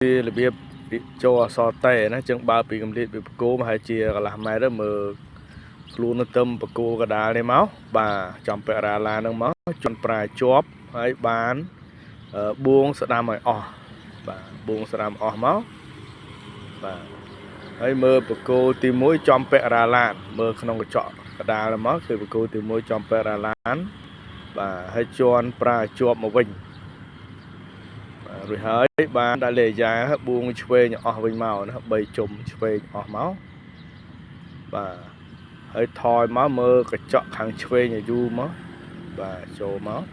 របៀបចូលអសតេណា ចឹងបើពីកម្រិតពីបកគោមកហើយជាកន្លះម៉ែត្រទៅ មើលខ្លួននៅទឹមបកគោកដាលនេះមក បាទ ចំពាក់រាឡានឹងមកជន់ប្រាជាប់ ហើយបានបួងស្ដាំឲ្យអស់ បាទ បួងស្ដាំអស់មក បាទ ហើយមើលបកគោទី1ចំពាក់រាឡាន មើលក្នុងកញ្ចក់កដាលមក គឺបកគោទី1ចំពាក់រាឡាន បាទ ហើយជន់ប្រាជាប់មកវិញ រួចហើយបានដាក់លេយ៉ាបួងឆ្វេងអស់វិញមកណា 3ជុំឆ្វេងអស់មក បាទ ហើយថយមកមើលកញ្ចក់ខាងឆ្វេងឲ្យយូរមក បាទ ចូលមក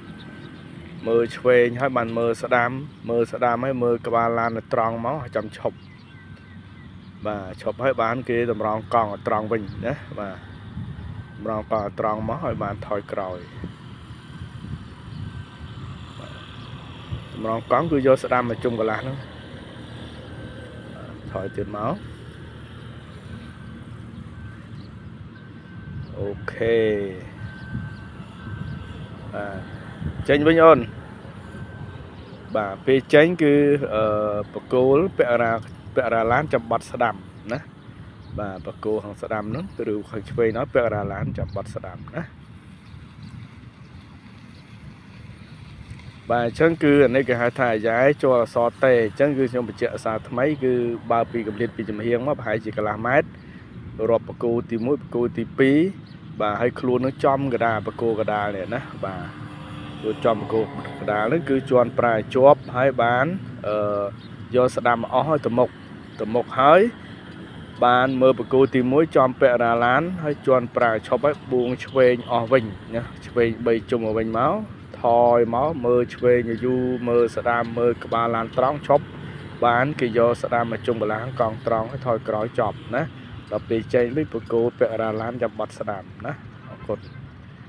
មើលឆ្វេង ហើយបានមើលស្ដាំ មើលស្ដាំហើយមើលក្បាលឡាននៅត្រង់មក ចាំឈប់ បាទ ឈប់ហើយបានគេតម្រង់កង់ឲ្យត្រង់វិញណា បាទ តម្រង់កង់ឲ្យត្រង់មក ហើយបានថយក្រោយ តម្រង់កង់គឺយកស្ដាំមកជុំកន្លះហ្នឹង ថយទៀតមក អូខេ បាទ ចេញវិញអូន បាទ ពេលចេញគឺអឺបកគោលពាក់រាពាក់រាឡានចំបាត់ស្ដាំណា បាទ បកគោលខាងស្ដាំហ្នឹងឬខាងឆ្វេងនោះ ពាក់រាឡានចំបាត់ស្ដាំណា បាទ។ អញ្ចឹងគឺអានេះគេហៅថាអាយ៉ែចូលអសតេ។ អញ្ចឹងគឺខ្ញុំបញ្ជាក់អសារថ្មី គឺបើពីកម្រិតពីចំហៀងមកប្រហែលជាកន្លះម៉ែត្រ រាប់បកគោទី1 បកគោទី2 បាទ ហើយខ្លួននឹងចំកដាបកគោកដាលនេះណា បាទ ខ្លួនចំបកគោកដាលហ្នឹងគឺជន់ប្រាជាប់ ហើយបានអឺយកស្ដាំអស់ហើយទៅមុខទៅមុខ ហើយបានមើលបកគោទី1ចំពាក់រាឡាន ហើយជន់ប្រាឈប់ ហើយបួងឆ្វេងអស់វិញណា ឆ្វេង3ជុំមកវិញមក ថយមកមើលឆ្វេងយូរ មើលស្ដាំ មើលក្បាលឡានត្រង់ ឈប់ បានគេយកស្ដាំមកជុំកន្លះកង់ត្រង់ ហើយថយក្រោយចប់ណា។ ដល់ពេលចេញវិញ បកគោពាក់រាឡានចាំបាត់ស្ដាំណា។ អរគុណ។